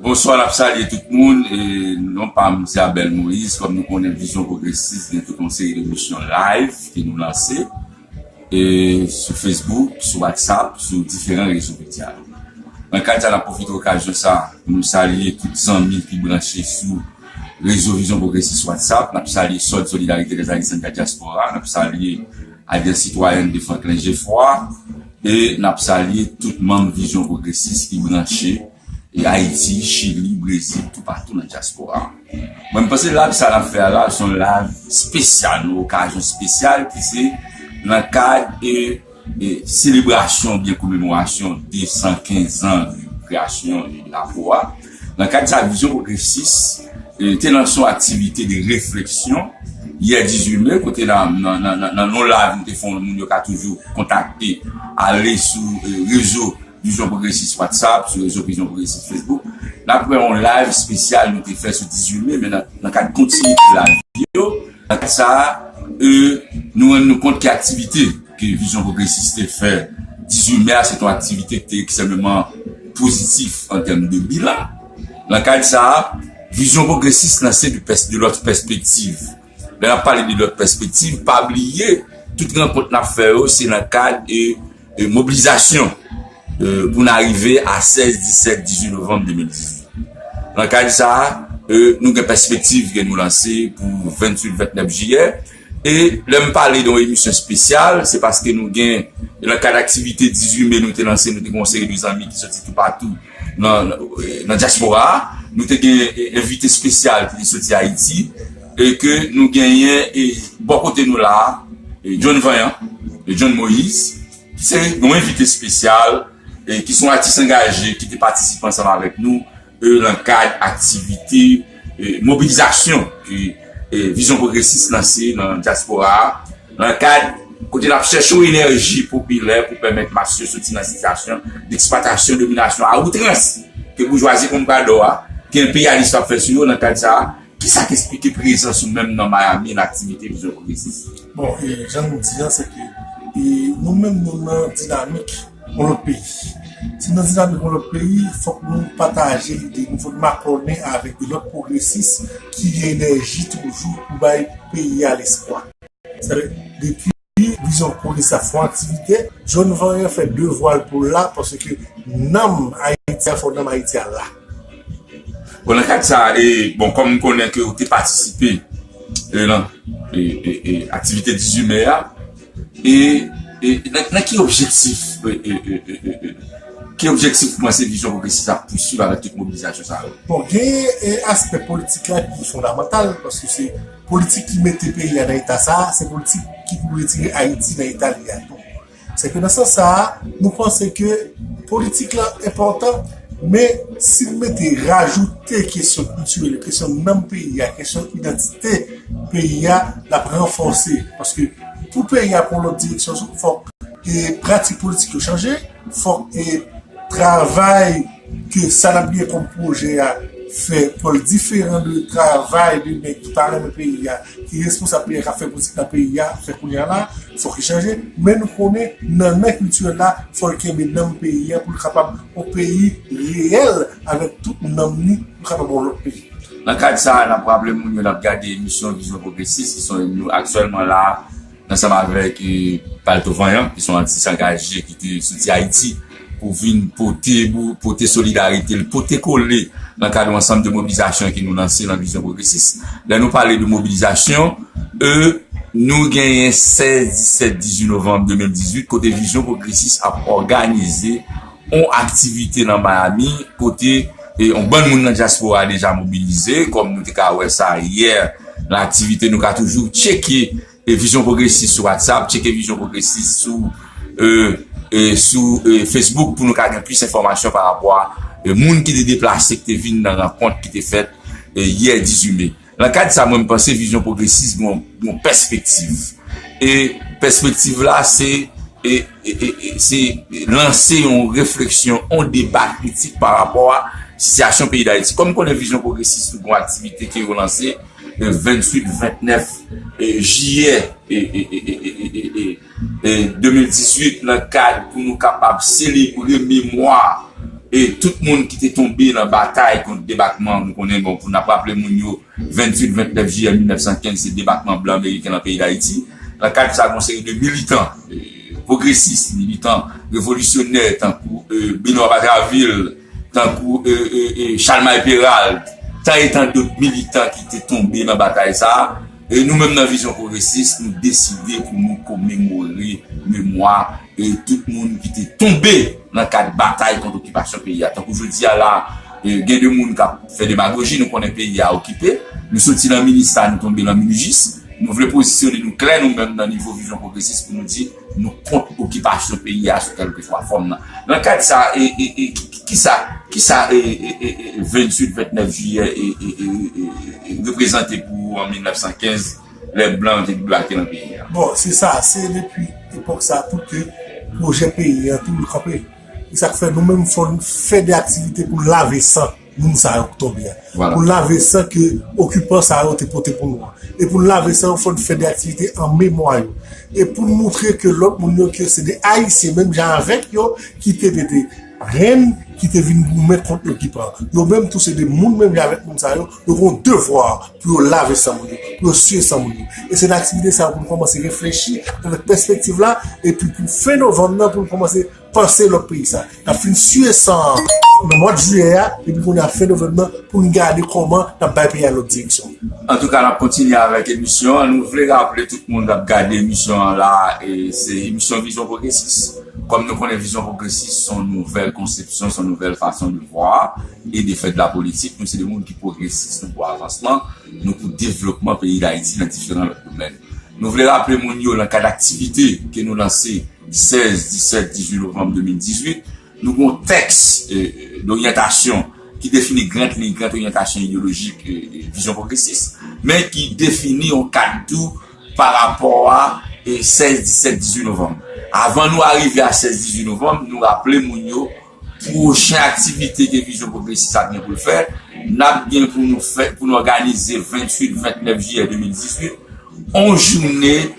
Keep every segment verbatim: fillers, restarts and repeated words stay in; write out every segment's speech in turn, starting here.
Bonswa, n ap salye tout moun. E, non pa m se Abel Moïse. Kòm nou konnen, Vizyon Pwogresis gen tout yon seri de emisyon live ke nou lanse e, sou Facebook, sou WhatsApp, sou diferan rezo medya. Nan kad sa, n ap pwofite okazyon sa pou nou salye tout zanmi ki branche sou rezo Vizyon Pwogresis WhatsApp. N ap salye Sòd Solidarité des Haïtiens de la Diaspora. N ap salye Alyans Sitwayèn de Franklin Geffroy. E n ap salye tout manm Vizyon Pwogresis ki branche e Ayiti, Chili, Brezil, toupatou nan dyaspora. Mwen, m panse live sa n ap fè a la, se yon live espesyal, yon okazyon espesyal ki se nan kad e, e selebrasyon oubyen komemorasyon de san kenz an de kreyasyon e drapo a. Nan kad sa, Vizyon Pwogresis e, te lanse yon aktivite de refleksyon yè dizuit me, kote nan, nan, nan, nan, nan non live nou te fè, moun yo ka toujou kontakte, ale sou e, rezo Vizyon Pwogresis WhatsApp, sou rezo Vizyon Pwogresis Facebook. N ap wè yon live espesyal nou te fè sou dizuit me, men nan, nan kad kontinite live yo, nan kad sa a, e, nou rann nou kont ke aktivite ke Vizyon Pwogresis te fè dizuit me a, se te yon aktivite ki te ekstrèmeman pozitif an tèm de bilan. Nan kad sa a, Vizyon Pwogresis lanse de pès-, de lòt pèspektiv. Lè n ap pale de lòt pèspektiv, pa bliye, tout rankont n ap fè yo, se nan kad e, e mobilizasyon e, pou n arive a sèz, disèt, dizuit novanm de mil dizuit. Nan kad sa a, e, nou gen pèspektiv ke nou lanse pou venntuit, ventnèf jiyè. E lè m pale de yon emisyon espesyal, se paske nou gen, nan kad aktivite dizuit me nou te lanse, nou te gen yon seri de zanmi ki soti toupatou nan, nan, nan dyaspora a. Nou te gen e, envite espesyal ki te soti Ayiti e ke nou genyen e, bò kote nou la a, e, John Vaillant, e, John Moïse, ki se yon envite espesyal e ki se yon atis angaje ki te patisipe ansanm avèk nou e, nan kad aktivite e, mobilizasyon ke e, Vizyon Pwogresis lanse nan dyaspora a, nan kad kote n ap chèche yon enèji popilè pou pèmèt mas yo soti nan sitiyasyon deksplwatasyon, dominasyon a outrans ke boujwazi konpradò a, ke enperyalis la ap fè sou yo. Nan kad sa a, kisa k esplike prezans ou menm nan Miami nan aktivite Vizyon Pwogresis? Bon, e, jan nou di a, se ke e, nou menm nou nan dinamik yon lòt peyi. Si n nan dinamik yon lòt peyi, fòk nou pataje lide nou, fòk n makònen avèk de lòt pwogresis ki gen enèji toujou pou bay peyi a lespwa. Sa vle di, depi Vizyon Pwogresis ap fè yon aktivite, John Vaillant fè devwa l pou l la, paske nanm Ayiti a, fò nanm Ayiti a la. Bon, nan kad sa, e, bon, kòm m konnen ke ou te patisipe e, nan e, e, e, aktivite dizuit me a, e, e, nan, nan ki objektif e, e, e, e, e, e, ki objektif ou panse Vizyon Pwogresis ap pouswiv avèk tout mobilizasyon sa yo? Bon, gen e, aspè politik la ki fondamantal, paske se politik ki mete peyi a nan eta sa a, se politik ki pou retire Ayiti nan eta li a tou. Se ke nan sans sa a, nou panse ke politik la enpòtan, men si n mete, rajoute kesyon kiltirèl, kesyon nanm peyi a, kesyon idantite peyi a, l ap ranfòse. Paske pou peyi a pran lòt direksyon, fòk e pratik politik yo chanje, fòk e travay ke sa n ap gen kòm pwojè a fè pou l diferan de travay de nèg ki pa renmen peyi a, ki responsab peyi a, k ap fè politik nan peyi a, fè kounye a la, fòk li chanje. Men nou konnen, nan men kiltirèl la, fò l kenbe nanm peyi a pou l kapab yon peyi reyèl avèk tout nanm li, pou l kapab yon lòt peyi. Nan kad sa a, n ap raple moun yo, n ap gade emisyon Vizyon Pwogresis, ki se yon, nou aktyèlman la, ansanm avèk e, Palto Vanyan, ki se yon atis angaje ki te soti Ayiti pou vin pote, pou pote solidarite l, pote kole nan kad yon ansanm de mobilizasyon ke nou lanse nan Vizyon Pwogresis. Lè nou pale de mobilizasyon, e, nou genyen sèz, disèt, dizuit novanm de mil dizuit, kote Vizyon Pwogresis ap òganize yon aktivite nan Miami, kote e, yon bann moun nan dyaspora a deja mobilize, kòm nou te ka wè sa yè, nan aktivite nou ka toujou tcheke e, Vizyon Pwogresis sou WhatsApp, tcheke Vizyon Pwogresis sou, e, e, sou e, Facebook pou nou ka gen plis enfòmasyon pa rapò a e, moun ki te deplase, ki te vin nan rankont ki te fèt e, yè dizuit me. Nan kad sa, mwen, m panse Vizyon Pwogresis gen yon, yon pèspektiv. E pèspektiv la, se e, e, e, e, se lanse yon refleksyon, yon deba kritik pa rapò a sitiyasyon peyi Dayiti. Kòm konnen Vizyon Pwogresis tou gon aktivite ke yo lanse, e, venntuit, vennèf e, jiyè e, e, de mil dizuit, nan kad pou nou kapab selebre memwa e tout moun ki te tonbe nan batay kont debakman, nou konnen, bon, pou n ap raple moun yo, venntuit, ventnèf jiyè mil nèf san kenz, se debakman blan ameriken nan peyi Dayiti. Nan kad sa, gen yon seri de militan, e, pwogresis, militan revolisyonè, tankou, e, Benoît Batraville, tankou, e, e, e, Chalmay Peralt, tan e tan dòt militan ki te tonbe nan batay sa a. E nou menm nan Vizyon Pwogresis, nou deside pou nou komemore memwa, e, tout moun ki te tonbe nan kad batay kont okipasyon peyi a. Tankou jodi a la, e, gen de moun k ap fè demagoji, nou konnen peyi a okipe. Nou soti nan Minista, nou tonbe nan Minijis. Nou vle pozisyone nou klè, nou menm nan nivo Vizyon Pwogresis, pou nou di nou kont okipasyon peyi a sou kèlkeswa fòm nan. Nan kad sa, e, e, e, ki, ki, kisa, kisa, e, e, e, e, venntuit, ventnèf jiyè, e, e, e, e, e, reprezante pou ou an mil nèf san kenz, lè blan yo te deblake nan peyi a? Bon, se sa, se depi epòk sa tou ke pwojè peyi an tou kanpe. E sa k fè nou menm fò n fè de aktivite pou n lave san moun sa yo k tonbe a. Vwala. Pou n lave san ke okipan sa yo te pote pou nou an. E pou n lave san yo, fò n fè de aktivite an memwa yo. E pou n moutre ke lòt moun yo ke se de Ayisyen menm jan avèk yo ki te mete grenn, ki te vin goumen kont okipan. Yo menm tou se de moun menm jan avèk moun sa yo. Yo gen yon devwa pou yo lave san moun yo, pou yo siye san moun yo. E se nan aktivite sa yo pou n kòmanse reflechi avèk pèspektiv la, epi pou fen novanm nan, pou n kòmanse panse lòt peyi sa. N ap fin siye san an nan mwa jiyè a, epi kounye a fen novanm nan, pou n gade kòman n ap bay peyi a lòt direksyon. Antouka, n ap kontinye avèk emisyon an. Nou vle raple tout moun k ap gade emisyon an la, e se emisyon Vizyon Pwogresis. Kòm nou konnen, Vizyon Pwogresis se yon nouvèl konsepsyon, se yon nouvèl fason de voir et de faire de la politique. Nou se de moun ki pwogresis, nou pou avansman, nou pou devlopman peyi Dayiti nan diferan lòt domèn. Nou vle raple moun yo nan kad aktivite ke nou lanse sèz, disèt, dizuit novanm de mil dizuit, nou gen yon tèks, e, e, doryantasyon ki defini gran liy, gran oryantasyon ideyolojik, e, e, Vizyon Pwogresis, men ki defini yon kad tou pa rapò a, e, sèz, disèt, dizuit novanm. Avan nou arive a sèz, dizuit novanm, nou raple moun yo pwochen aktivite ke Vizyon Pwogresis ap gen pou l fè, n ap gen pou nou fè, pou nou òganize venntuit, ventnèf jiyè de mil dizuit, yon jounen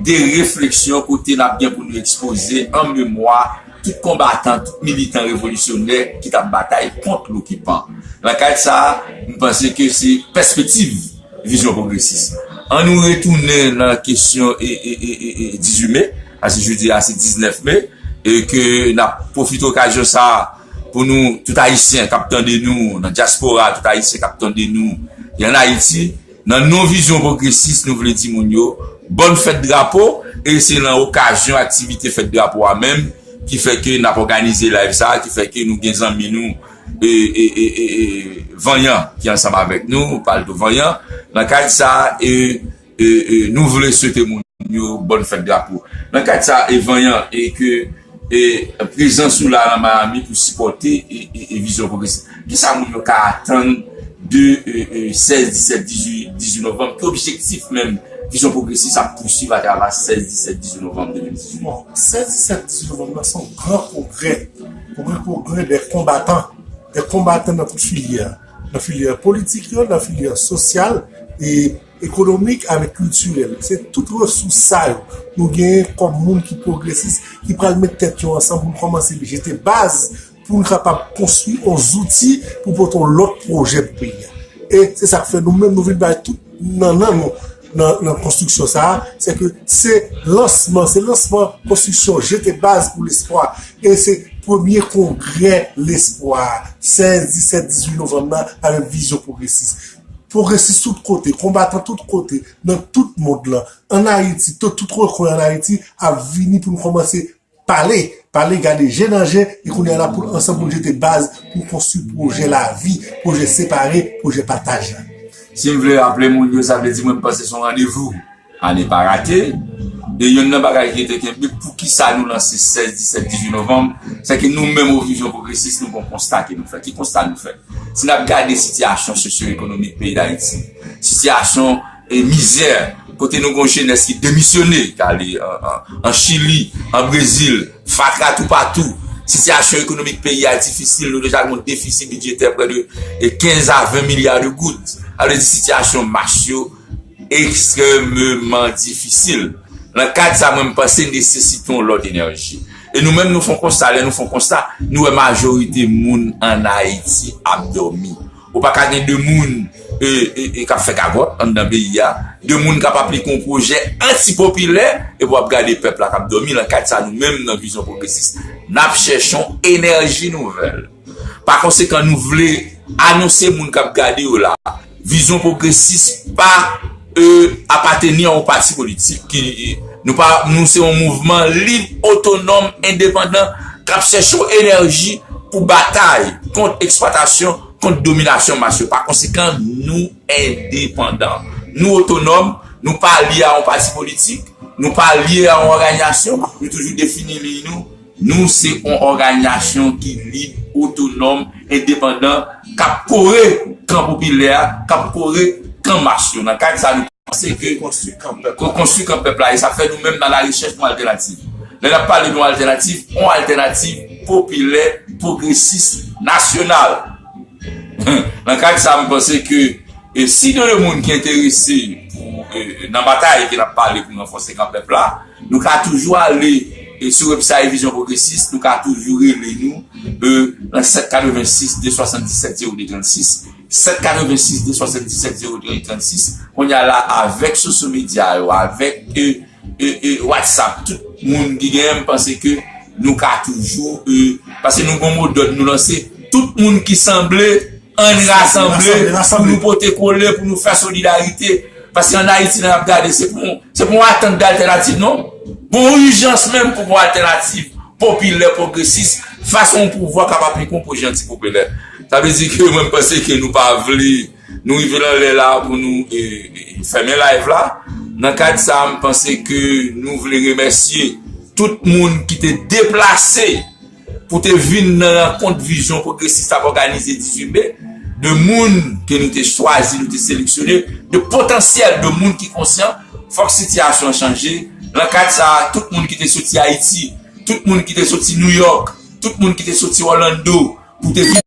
de refleksyon kote n ap gen pou nou ekspoze an memwa tout konbatan, tout militan revolisyonè ki t ap batay kont lokipan. Nan kad sa a, m panse ke se pèspektiv Vizyon Pwogresis. An nou retounen nan kesyon, e, e, e, e, e, dizuit me, paske jodi a se diznèf me, e ke n ap pwofite okazyon sa a pou nou, tout Ayisyen k ap tande nou nan dyaspora, tout Ayisyen k ap tande nou ki ann Ayiti, nan non Vizyon Pwogresis, nou vle di moun yo, bòn fèt drapo, e se nan okazyon aktivite fèt drapo a menm ki fè ke n ap òganize live sa a, ki fè ke nou gen zanmi nou, e, e, e, e, e, Vanyan ki ansanm avèk nou, Palto Vanyan. Nan kad sa a, e, e, e, nou vle swete moun yo bòn fèt drapo. Nan kad sa a, e, Vanyan, e ke, e, prezans ou la nan Miami pou sipòte, e, e, e, Vizyon Pwogresis. Kisa moun yo ka atann de, e, e, sèz, disèt, dizuit, dizuit novanm? Ki objektif menm Vizyon Pwogresis ap pouswiv atravè sèz, disèt, dizuit novanm de mil dizuit? Bon, sèz, disèt, dizuit novanm nan se yon gran kongrè. Yon gran kongrè de konbatan, de konbatan nan tout filyè. Nan filyè politik yo, nan filyè sosyal, e ekonomik avèk kiltirèl. Se tout resous sa yo nou genyen kòm moun ki pwogresis, ki pral met tèt yo ansanm pou n kòmanse jete baz, pou n kapab konstwi yon zouti pou pote yon lòt pwojè pou peyi a. E se sa k fè nou menm nou vin bay tout nannan nou nan, nan konstriksyon sa a, se ke se lansman, se lansman konstriksyon Jete Baz pou Lespwa. E se premye kongrè Lespwa, sèz, disèt, dizuit novanm nan, avèk Vizyon Pwogresis. Pwogresis tout kote, konbatan tout kote, nan tout mond lan, ann Ayiti, tout, tout rekwen ann Ayiti ap vini pou n kòmanse pale, pale, gade je nan je, e kounye a la pou n ansanm pou n jete baz pou n konstwi pwojè lavi, pwojè separe, pwojè pataj la. Si m vle raple moun yo, sa vle di mwen m panse se yon randevou. Ane pa rate. E youn nan bagay ki te kenbe, poukisa nou lanse sèz, disèt, dizuit novanm, se ke nou menm o Vizyon Pwogresis, nou gen yon konsta ke nou fè. Ki konsta nou fè? Si n ap gade sitiyasyon sosyo-ekonomik peyi Dayiti, sitiyasyon e mizè, kote nou gen yon jenès ki demisyone, k ale an, an, an Chili, an Brezil, fatra toupatou. Sitiyasyon ekonomik peyi a difisil, nou deja gen yon defisi bidjetè prè de, e, kenz a ven milya de goud. Sa vle di sitiyasyon mas yo ekstrèmeman difisil. Nan kad sa, mwen, m panse nesesite yon lòt enèji. E nou menm, nou fè yon konsta, lè nou fè yon konsta, nou wè majorite moun ann Ayiti ap dòmi. Ou pa ka gen de moun e, e, e, k ap fè gagòt anndan peyi a, de moun k ap aplike yon pwojè antipopilè, epi w ap gade pèp la k ap dòmi. Nan kad sa, nou menm, nan Vizyon Pwogresis, n ap chèche yon enèji nouvèl. Pa konsekan, nou vle anonse moun k ap gade yo la, Vizyon Pwogresis pa e, apateni a yon pati politik. Ki, nou pa, nou se yon mouvman lib, otonòm, endepandan, k ap chèche yon enèji pou batay kont eksplwatasyon, kont dominasyon mas yo. Pa konsekan, nou endepandan. Nou otonòm, nou pa lye a yon pati politik, nou pa lye a yon òganizasyon, nou toujou defini liy nou. Nou se yon òganizasyon ki lib, otonòm, endepandan, k ap kore kan popilè a, k ap kore kan mas yo. Nan kad sa, nou panse ke konstwi kan pèp la. Konstwi kan pèp la, e sa fè nou menm nan larechèch pou yon altènativ. Lè n ap pale de yon altènativ, yon altènativ popilè, pwogresis, nasyonal. Nan kad sa, m panse ke, e si gen de moun ki enterese pou, e, nan batay ke n ap pale pou n ranfòse kan pèp la, nou ka toujou ale, e, sou website Vizyon Pwogresis, nou ka toujou rele nou, e, nan sèt katrevensis de swasanndisèt zewo de trannsis, sèt katrevensis de swasanndisèt zewo de trannsis. Kounye a la, avèk social media yo, avèk, e, e, e, WhatsApp, tout moun ki genyen, m panse ke nou ka toujou, e, paske nou gon modòd nou lanse, tout moun ki sanble, ann rasanble, pou nou pote kole, pou nou fè solidarite. Paske ann Ayiti, lè n ap gade, se pou, se pou yon atant de altènativ, non? Gon ijans menm pou gon altènativ popilè, pwogresis, fas a yon pouvwa k ap aplike yon pwojè antipopilè. Sa vle di ke mwen, m panse ke nou pa vle, nou rive nan lè la pou nou, e, e, fèmen live la. Nan kad sa, m panse ke nou vle remèsye tout moun ki te deplase pou te vin nan rankont Vizyon Pwogresis t ap òganize dizuit me, de moun ke nou te chwazi, nou te seleksyone, de potansyèl, de moun ki konsyan, fòk sitiyasyon an chanje. Nan kad sa, tout moun ki te soti Ayiti, tout moun ki te soti New York, tout moun ki te soti Orlando, pou te vin